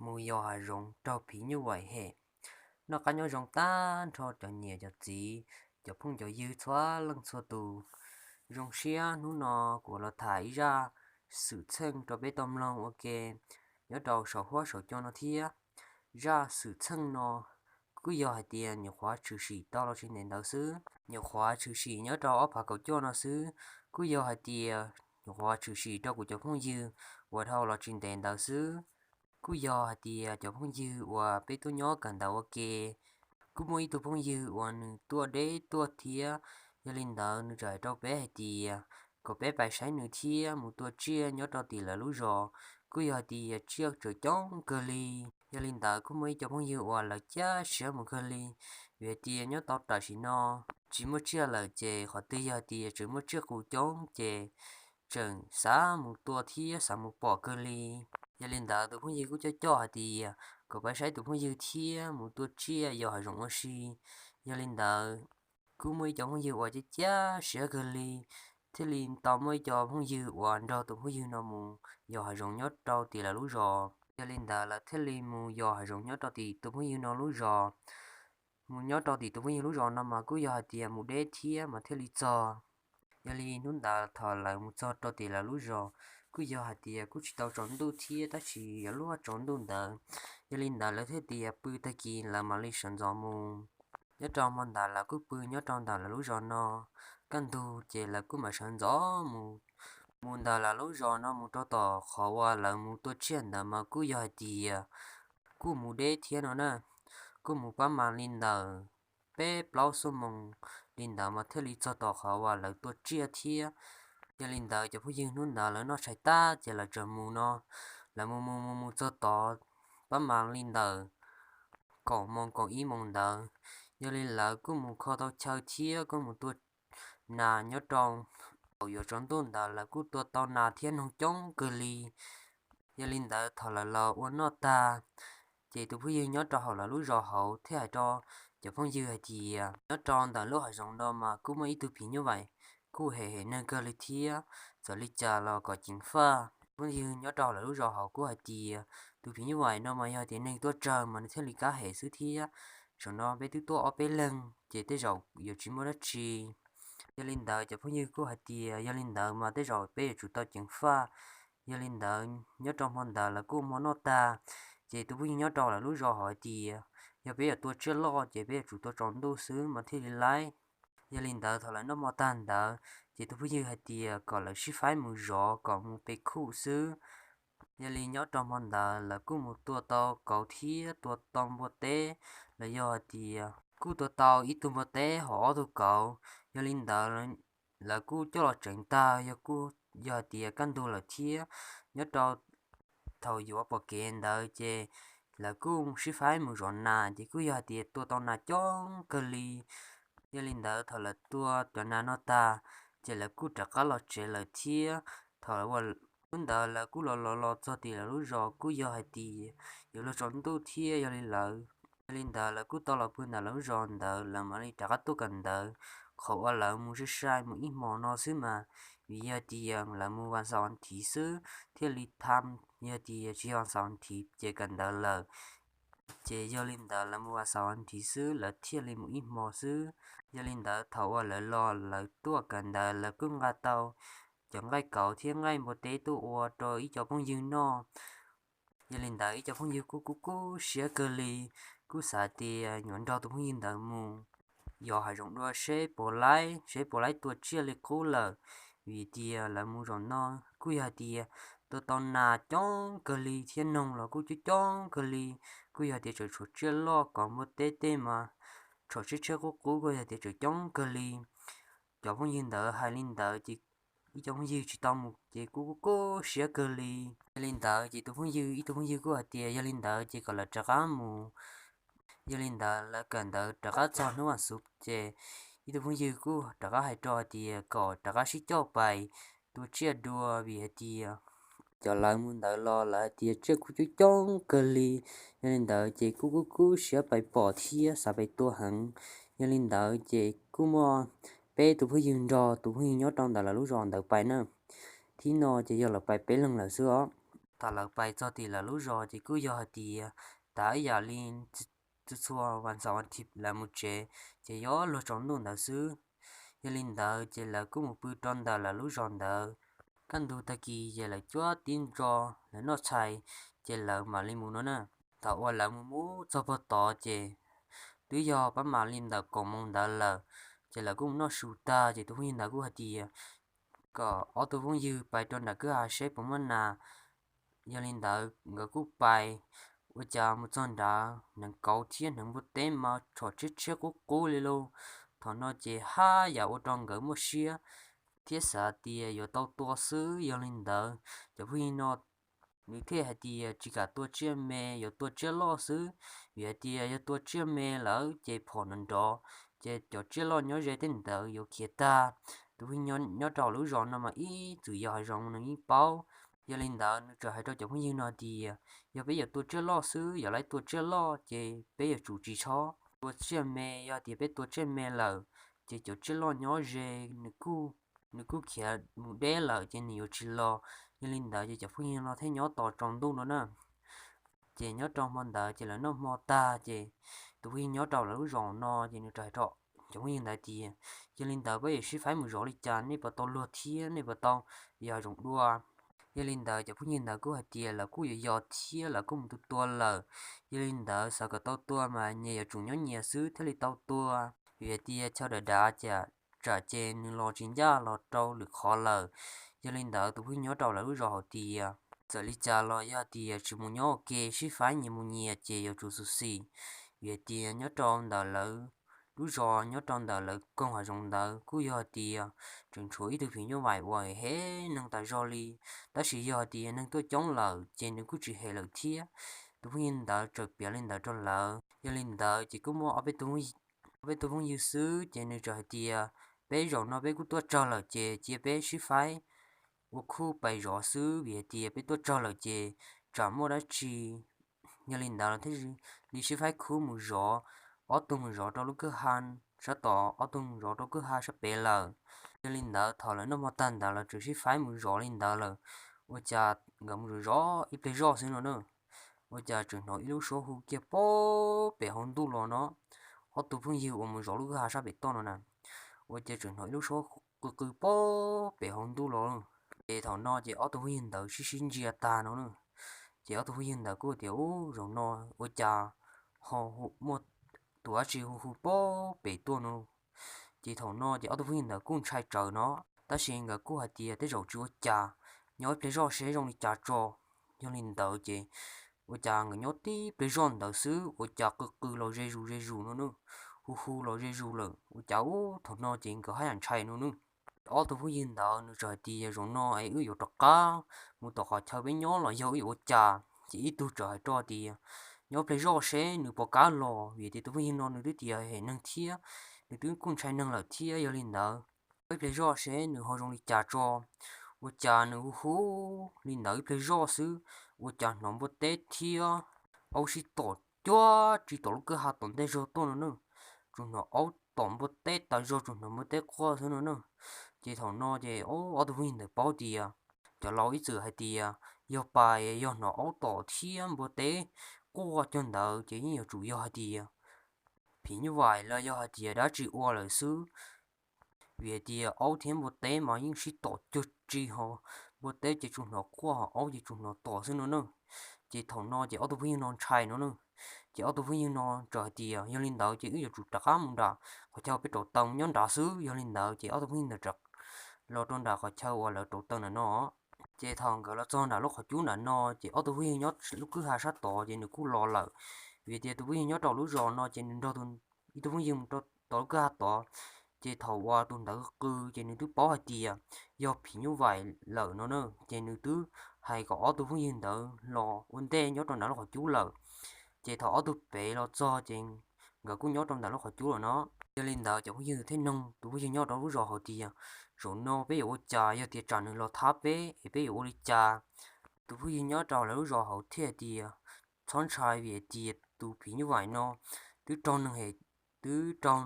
mus yos hav zoov raug phim nyuj vaim hem. Noj qab nyob zoo tag nrho cov niam cov txiv, cov phooj cov ywg txhua leej txhua tus. Zoo siab hnub no kuv los tham ib zaj xwm txheej rau peb tau mloog ua ke nyob rau saum huab saum cua no thiab. Zaj xwm txheej no kuj yog hais tias nyuam qhuav tshwm sim tau los tsis ntev ntawd xwb, nyuam qhuav tshwm sim nyob rau ob phav kaum cuaj no xwb. Kuj yog hais tias nyuam qhuav tshwm sim rau kuv cov phooj ywg uas dhau los tsis ntev ntawd xwb. Kuj yog hais tias cov phooj ywg uas peb tuaj nyob kawm ntawv ua ke, kuj muaj ib tug phooj ywg uas nws tuaj deb tuaj thiab, yog li ntawd nws txawm hais rau peb hais tias kom peb pais saib nws thiab mus tua tsiaj nyob rau tim lawv lub zos. Kuj yog hais tias tsiaj tseem coob kawg li. Yog li ntawd kuj muaj ib co phooj ywg uas lawv cab siab mus kawg li, vim hais tias nyob tau tam sim no tsis muaj tsiaj lawm ces qhov twg yog hais tias tseem muaj tsiaj qus coob ces tseem xav mus tua thiab xav mus pom kawg li. Yog li ntawd tus phooj ywg kuj coj coj hais tias kom pab saib tus phooj ywg thiab mus tua tsiaj yos hav zoov ua si. Yog li ntawd kuj muaj ib co phooj ywg uas cab cab siab kawg li, thiaj li tau muaj ib co phooj ywg uas nrog tus phooj ywg no mus yos hav zoov nyob rau tim lawv lub zos. Yog li ntawd lawv thiaj li mus yos hav zoov nyob rau tim tus phooj ywg no lub zos. Mus nyob rau tim tus phooj ywg lub zos no mas kuj yog hais tias mus deb thiab mas thiaj li txog. Yog li hnub ntawd thaum lawv mus txog rau tim lawv lub zos, kuj yog hais tias kuj tsis tau tsaus ntuj thiab tab sis yuav luag tsaus ntuj ntawd. Yog li ntawd lawv thiaj tias pw tag kis lawv mam li sawv ntxov mus. Nyob rau hmo ntawd lawv kuj pw nyob rau ntawm lawv lub zos no. Kaj ntug ces lawv kuj mam sawv ntxov mus. Mus ntawm lawv lub zos no mus rau tom qhov uas lawv mus tua tsiaj ntawd mas kuj yog hais tias kuj mus deb thiab no na, kuj mus pab mas li ntawm peb plaub xuab moos li ntawd mas thiaj li txog tom qhov uas lawv tua tsiaj thiab. Yog li ntawd cov phooj ywg hnub ntawd lawv noj tshais tag ces lawv txawm mus no, lawv mus mus mus mus txog tod pab mas li ntawm kaum moos kaum ib moos ntawd. Yog li lawv kuj mus kho tau chaw thiab kuj mus tua nas nyob rau. Thaum yuav tsaus ntuj ntawd lawv kuj tua tau nas thiab noog coob kawg li. Yog li ntawd thaum lawv los ua noj tag, ces tus phooj ywg nyob rau hauv lawv lub zos hauv thiaj hais rau cov phooj ywg hais tias nyob rau ntawm lub hav zoov no mas kuj muaj ib tug phim nyuj vaim kuj hem hem neeg kawg li thiab, txawm li cas los kom ceev faj. Phooj ywg nyob rau lawv lub zos hauv kuj hais tias tus phim nyuj vaim no mas yog tias neeg tuaj tsawg mas nws thiaj li kam hem xwb thiab. Zaum no peb twb tuaj ob peb leeg ces tej zaum yuav tsis muaj dab tsi. Yog li ntawd cov phooj ywg kuj hais tias yog li ntawd mas tej zaum peb yuav tsum tau ceev faj. Yog li ntawd nyob rau hmo ntawd lawv kuj hmo noj tag, ces tus phooj ywg nyob rau lawv lub zos hauv hais tias yog peb yuav tua tsiaj loj ces peb yuav tsum tua tsaus ntuj xwb mas thiaj li laib. Yog li ntawd thaum lawv noj hmo tag ntawd, ces tus phooj ywg hais tias kom lawv sib faib mus zov kom mus pe khuj xwb. Yog li nyob rau hmo ntawd lawv kuj mus tua tau kauv thiab tua tau npua teb, los yog hais tias kuj tua tau ib tug npua teb hos ob tug kauv. Yog li ntawd lawv kuj coj los tseev tag, yog kuj yog hais tias kaj ntug lawm thiab. Nyob rau thaum yuav pom kev ntawd ces lawv kuj sib faib mus zov nas ces kuj yog hais tias tua tau nas coob kawg li. Yog li ntawd thaum lawv tua cov nas no tag, ces lawv kuj rov qab los tsev lawm thiab. Thaum hnub ntawd lawv kuj los los los txog tim lawv lub zos kuj yog hais tias yuav luag tsaus ntuj thiab. Yog li lawv, yog li ntawd lawv kuj tau los pw ntawm lawv lub zos ntawd, lawv mam li rov qab tuaj kawm ntawv. Qhov uas lawv mus sai sai mus ib hmos no xwb mas, vim yog tias lawv mus vas xaum vas thiv xwb thiaj li tham, yog tias tsis yog vas xaum vas thiv ces kawm ntawv lawm. Ces yog li ntawd lawv mus vas xaum vas thiv xwb lawv thiaj li mus ib hmos xwb. Yog li ntawd thaum uas lawv los lawv tuaj kawm ntawv lawv kuj nqa tau cov nqaij kauv thiab nqaij npua teb tuaj ua rau ib co phooj ywg noj. Yog li ntawd ib co phooj ywg kuj kub kub siab kawg li, kuj xav tias yuav nrog tus phooj ywg ntawd mus yos hav zoov dua seb puas laib, seb puas laib tua tsiaj li qub lawm. Vim tias lawv mus zaum no kuj yog hais tias tua tau nas coob kawg li thiab noog los kuj coob coob kawg li. Kuj yog tias tseem tshuav tsiaj loj kom npua teb tej mas tshom tshiab tshiab qub qub kuj yog tias tseem coob kawg li. Cov phooj ywg ntawd hais li ntawd ces ib co phooj ywg tsis tau mus ces kuj kub kub siab kawg li. Yog li ntawd ces tus phooj ywg, ib tug phooj ywg kuj hais tias yog li ntawd ces kom lawv rov qab mus. Yog li ntawd lawv kawm ntawv rov qab txog hnub vas xuv ces ib tug phooj ywg kuj rov qab hais rau hais tias kom rov qab sib coj pais tua tsiaj dua vim hais tias cov lawv mus ntawd los lawv hais tias tsiaj kuj coob coob kawg li. Yog li ntawd ces kuj kub kub siab pais pom thiab xav pais tua heev. Yog li ntawd ces kuj muaj peb tus phooj ywg nrog tus phooj ywg nyob rau ntawm lawv lub zos ntawd pais na. Thib no ces yog lawv pais peb leeg lawm xwb os. Thaum lawv pais txog tim lawv lub zos ces kuj yog hais tias tas ib yam li txhua txhua vas xaum vas thiv lawv mus tsev ces yuav luag tsaus ntuj ntawd xwb. Yog li ntawd ces lawv kuj mus pw rau ntawm lawv lub zos ntawd. Kaj ntug tag kis ces lawv cuab tib ntso, lawv noj tshais, ces lawv mam li mus no na. Thaum uas lawv mus mus txog pog tod ces twb yog pab mam li ntawm kaum moos ntawd lawm, ces lawv kuj mus noj su tag ces tus phooj ywg ntawd kuj hais tias kom ob tug phooj ywg pais rau nram kwj ha seb puas muaj nas. Yog li ntawd nkawd kuj pais, ua cas mus txog nrad hneev kauv thiab hneev npua teb mas tshom tshiab tshiab qub qub li lauj. Thaum no ces haj yam ua rau nkawd muaj siab thiab xav tias yuav tau tua xwb. Yog li ntawd cov phooj ywg no nws thiaj hais tias tsis kam tua tsiaj me, yuav tua tsiaj loj xwb, vim hais tias yog tua tsiaj me lawm ces phom nrov nrov, ces cov tsiaj loj nyob ze tej ntawd yuav khiav tag. Tus phooj ywg nyob rau lub zos no mas ib txwm yog hav zoov nws yeej paub. Yog li ntawd nws txawm hais rau cov phooj ywg no tias yog peb yuav tua tsiaj loj xwb, yog lawv tua tsiaj loj ces peb yuav tsum tsis txhob tua tsiaj me. Yog tias peb tua tsiaj me lawm ces cov tsiaj loj nyob ze nws kuj nws kuj khiav mus deb lawm ces nws yuav tsis los. Yog li ntawd ces cov phooj ywg no thiaj nyob tos tsaus ntuj no na. Ces nyob rau hmo ntawd ces lawv noj hmo tag ces tus phooj ywg nyob rau lawv lub zos no ces nws txawm hais rau cov phooj ywg ntawd tias yog li ntawd peb yuav sib faib mus zov li cas nej puas tau luag thiab nej puas tau yog zoov dua. Yog li ntawd cov phooj ywg ntawd kuj hais tias lawv kuj yuav yog thiab lawv kuj mus tua tua lawm. Yog li ntawd xav kom tau tua mas nyias yuav tsum nyob nyias xwb thiaj li tau tua, vim hais tias chaw dav dav cas tsam ces nws los tsis ncaj los rau lwm qhov lawm. Yog li ntawd tus phooj ywg nyob rau lawv lub zos hais tias txawm li cas los yog tias tsis mus nyob ua ke, sib faib nyias mus nyias ces yuav tsum xyuam xim, vim hais tias nyob rau ntawm lawv lub zos nyob rau ntawm lawv koog hav zoov ntawd kuj yog hais tias tseem tshuav ib tug phim nyuj vais uas hem neeg tas zog li. Tab sis yog hais tias neeg tuaj coob lawm ces nws kuj tsis hem lawm thiab. Tus phooj ywg ntawd txawm piav li ntawd rau lawv. Yog li ntawd ces kuj muaj ob peb tug phooj ywg xwb ces nws txawm hais tias peb zaum no peb kuj tuaj tsawg lawm ces cia peb sib faib ua khub pais zov xwb, vim hais tias peb tuaj tsawg lawm ces tsam muaj dab tsi. Yog li ntawd thiaj li sib faib khub mus zov, ob tug mus zov rau lub kwj ha sab tod, ob tug mus zov rau kwj ha sab pem lawm. Yog li ntawd thaum lawv noj hmo tag ntawd lawv txawm sib faib mus zov li ntawd lawm, ua cas nkawd mus zov zov ib pliag zoj xwb no na, ua cas tseem hnov ib lub suab hu kiag pem hauv ntuj los no. Ob tug phooj ywg uas mus zov lub kwj ha sab pem toj no na, ua cas tseem hnov ib lub suab qw qw pem hauv ntuj los. Ces thaum no ces ob tug phooj ywg ntawd sib sib ntsia tag no na, ces ob tug phooj ywg ntawd kuj tias ub, zaum no ua cas ho muaj tus dab tsi hu hu pem tuaj no. Ces thaum no ces ob tug phooj ywg ntawd kuj ntshai tsawv no, tab sis nkawd kuj hais tias tej zaum tsis ua cas, nyob ib pliag zoj seb zoo li cas tso. Yog li ntawd ces ua cas nkawd nyob tib pliag zoj ntawd xwb ua cas qw qw los ze zus ze zus no na, hu hu los ze zus lawm, ua cas ub, thaum no ces nkawd haj yam ntshai no na. Ob tug phooj ywg ntawd nws txawm hais tias zaum no es wb yuav rov qab mus tom qhov chaw peb nyob los yog wb yuav ua cas, ces ib tug txawm hais rau tias nyob ib pliag zoj seb nws puas kam los, vim tias tus phooj ywg no nws twb tias hem neeg thiab, nws twb kuj ntshai neeg lawm thiab. Yog li ntawd nyob ib pliag zoj seb nws ho zoo li cas tso. Ua cas nws hu hu li ntawd ib pliag zoj xwb, ua cas hnov npua teb thiab aub sib tom cuag tsis tom lub kwj ha tom ntej zog tuaj no na. Tsuas hnov aub tom npua teb tas zog, tsuas hnov npua teb quaj xwb no na. Ces thaum no ces ob tug phooj ywg ntawd paub tias cov laus ib txwm hais tias yog pais yog hnov aub tom thiab npua teb quaj cuag ntawd ces yeej yuav tsum yog hais tias phim nyuj vais los yog hais tias dab tsi ua lawm xwb. Vim hais tias aub thiab npua teb mas yeej sib tom cuag tsis ho, npua teb ces tsuas hnov quaj ho aub ces tsuas hnov tom xwb no na. Ces thaum no ces ob tug phooj ywg no ntshai no na. Ces ob tug phooj ywg no txawm hais tias yog li ntawd ces wb yuav tsum rov qab mus nram qhov chaw peb rauv taws mus nyob nrad xwb. Yog li ntawd ces ob tug phooj ywg ntawd rov los rau nram qhov chaw uas lawv rauv taws nram no. Ces thaum nkawd los txog nram lub qhov cub nram no ces ob tug phooj ywg nyob lub kwj ha sab tod ces nws kuj los lawm. Vim tias tus phooj ywg nyob rau lub zos no ces nws nrog ib tug phooj ywg mus rau tom lub kwj ha tod. Ces thaum uas tus ntawd qw ces nws twb paub hais tias yog phim nyuj vais lawm no na, ces nws twb hais kom ob tug phooj ywg ntawd los ua ntej nyob rau nram lub qhov cub lawm. Ces thaum ob tug pem los txog ces nkawd kuj nyob rau ntawm lub qhov cub lawm no. Yog li ntawd cov phooj ywg thiaj nug tus phooj ywg nyob rau lub zos hais tias zaum no peb yuav ua cas, yog tias tsam nws los thab peb es peb yuav ua li cas? Tus phooj ywg nyob rau lawv lub zos hauv thiaj tias txhob ntshai, vim tias tus phim nyuj vais no twb raug neeg hem, twb raug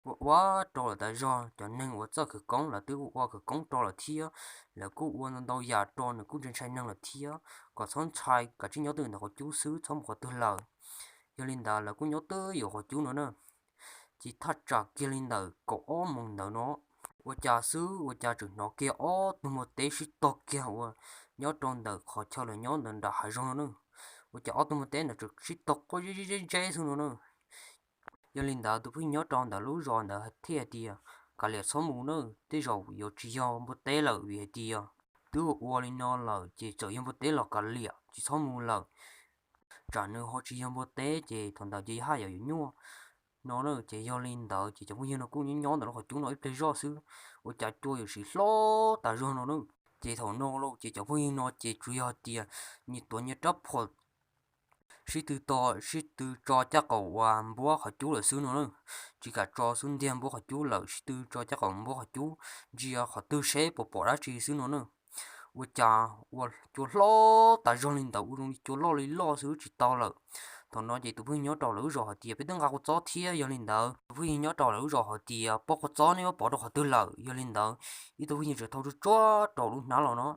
ua ua rau lawm tas zog. Cov neeg uas txawj khawv koob lawv twb ua khawv koob rau lawm thiab, lawv kuj ua ntau ntau yam rau nws kuj ntshai ntshai neeg lawm thiab, kom txhob ntshai, kav tsij nyob twj ntawm qhov cub xwb, txhob mus qhov twg lawm. Yog li ntawd lawv kuj nyob twj ywm qhov cub no na. Ces thaj tsam kiag li ntawm kaum ob moos ntawd no, ua cas xwb ua cas tseem hnov kiag ob tug npua teb sib tog kiag uas nyob rau ntawm qhov chaw lawv nyob ntawd nram hav zoov no na. Ua cas ob tug npua teb ntawd tseem sib tog quaj zeb zeb zeb xwb no na. Yog li ntawd tus phooj ywg nyob rau ntawm lub zos ntawd thiaj hais tias, Kav liam txhob mus na, tej zaum yuav tsis yog npua teb lawm, vim hais tias twb ua li no lawm ces txawm yog npua teb los kav liam tsis txhob mus lawm, tsam nws ho tsis yog npua teb ces thaum ntawd ces haj yam yuav nyuaj no na. Ces yog li ntawd ces cov phooj ywg no kuj nyob nyob ntawm lub qhov cub no ib pliag zoj xwb, ua cas cua yuav siv hlob tas zog no na. Ces thaum no lauj ces cov phooj ywg no ces tsuas yog tias nyias tuav nyias rab phom sib tw to, sib tw tso caj qaum uas npuab qhov cub lawm xwb no na. Tsis kam tso xub ntiag npuab qhov cub lawm, sib tw tso caj qaum npuab qhov cub, ntsia qhov twg seb puas pom dab tsi xwb no na. Ua cas ua cua hlob tas zog li ntawd, ua zoo li cua loj li loj xwb tsis tau lawm. Thaum no ces tus phooj ywg nyob rau lawv lub zos hais tias, Peb twb nqa kua txob thiab. Yog li ntawd tus phooj ywg nyob rau lawv lub zos hais tias, Pob kua txob neb muab pov rau qhov twg lawm? Yog li ntawd ib tug phooj ywg tseem thau tsuag tsuag rau lub hnab los no.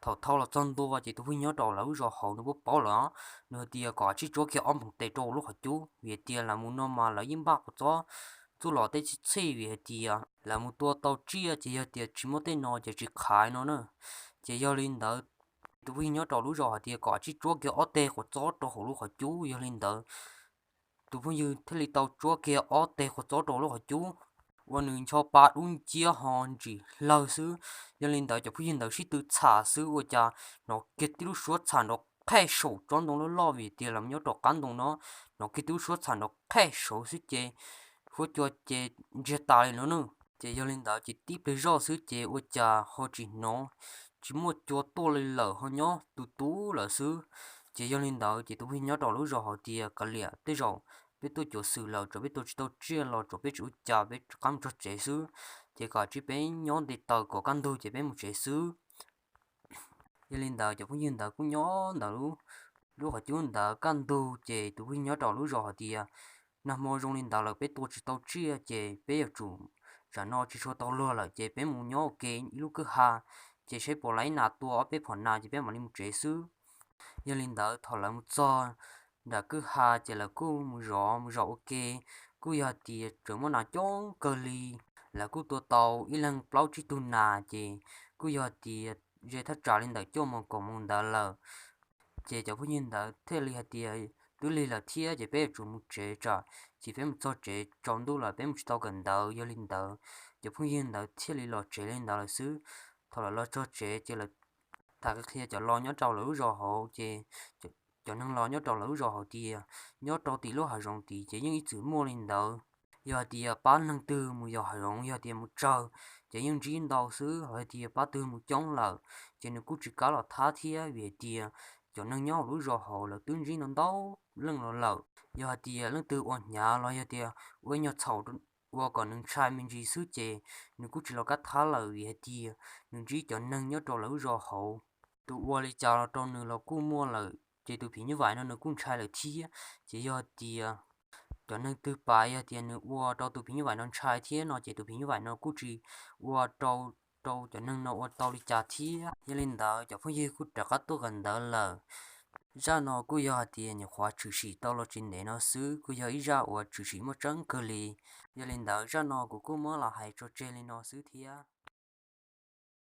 Thaum thau los txog ntua ces tus phooj ywg nyob rau lawv lub zos hauv nws paub paub lawm, nws hais tias kom tsij tsuab kiag ob npoog tes rau lub qhov cub, vim tias lawv mus no mas lawv yeej npaj kua txob txuj lom tej txhij txhij, vim hais tias lawv mus tua tau tsiaj ces yog tias tsis muaj tej no ces tsis qhaiv no na. Ces yog li ntawd tus phooj ywg nyob rau lub zos hais tias kom tsij tsuab kiag ob teg kua txob rau hauv lub qhov cub. Yog li ntawd tus phooj ywg thiaj li tau tsuab kiag ob teg kua txob rau lub qhov cub, ua nws ncho pa dub nciab ho ntsim hlawg xwb. Yog li ntawd cov phooj ywg ntawd sib tw txham xwb ua cas hnov kiag tib lub suab txham nrov qhej saum tsob ntoo loj loj, vim tias lawv nyob rau qab ntoo no, hnov kiag tib lub suab txham nrov qhej saud xwb ces huab cua ces ntsiag tas li no na. Ces yog li ntawd ces tib pliag zoj xwb ces ua cas ho tsis hnov, tsis muaj cua tuaj li lawm, ho nyob tus tub lawm xwb. Ces yog li ntawd ces tus phooj ywg nyob rau lub zos hais tias, Kav liam, tej zaum peb tuaj cuav xwm lawm, tsam peb tua tsis tau tsiaj los tsam peb tsis ua cas, peb rov qab mus txog tsev xwb. Ces kom tsij peb nyob nte taws kom kaj ntug ces peb mus tsev xwb. Yog li ntawd cov phooj ywg ntawd kuj nyob ntawm lub qhov cub ntawd kaj ntug ces tus phooj ywg nyob rau lub zos hais tias, Nag hmo zoo li ntawd lawm peb tua tsis tau tsiaj ces peb yuav tsum, tsam no tsis tshua tau luag lawm ces peb mus nyob ua ke ib lub kwj ha, ces saib puas laib nas tua ob peb phom nas ces peb mam li mus tsev xwb. Yog li ntawd thaum lawv mus txog nram kwj ha ces lawv kuj mus zov mus zov ua ke, kuj yog hais tias tseem muaj nas coob kawg li. Lawv kuj tua tau ib leeg plaub tsib tug nas ces kuj yog hais tias ze thaj tsam li ntawm cuaj moos kaum moos ntawd lawm. Ces cov phooj ywg ntawd thiaj li hais tias, Twb lig lawm thiab ces peb yuav tsum mus tsev tsam, ces peb mus txog tsev tsaus ntuj lawm peb mus tsis tau kawm ntawv. Yog li ntawd cov phooj ywg ntawd thiaj li los tsev li ntawd lawm xwb. Thaum lawv los txog tsev ces lawv tham qhia cov lo nyob rau lawv lub zos hauv ces cov neeg lo nyob rau lawv lub zos hauv tias, Nyob rau tim lub hav zoov tid ces yeej ib txwm muaj li ntawd. Yog hais tias pab neeg twg mus yos hav zoov, yog tias mus tsawg ces yeej ntsib ntau xwb, ho yog tias pab twg mus coob lawm ces nws kuj tsis kam los thab thiab, vim hais tias cov neeg nyob hauv lub zos hauv lawv twb ntsib ntau ntau leej los lawm. Yog hais tias leej twg ua hnyav los yog tias ua ib nyuag txhaum ua kom nws ntshai me ntsis xwb ces nws kuj tsis los kam thab lawm, vim hais tias nws ntsib cov neeg nyob rau lawv lub zos hauv, tus ua li cas los rau nws los kuj muaj lawm, ces tus phim nyuj vais no nws kuj ntshai lawm thiab. Ces yog tias cov neeg twg pab yog tias nws ua rau tus phim nyuj vais no ntshai thiab no ces tus phim nyuj vais no kuj tsis ua rau, rau cov neeg no ua tau li cas thiab. Yog li ntawd cov phooj ywg kuj rov qab tuaj kawm ntawv lawm. Zaj no kuj yog hais tias nyuam qhuav tshwm sim tau los tsis ntev no xwb, kuj yog ib zaj uas tshwm sim muaj tseeb kawg li. Yog li ntawd zaj no kuv kuj muab los hais tso tseg li no xwb thiab.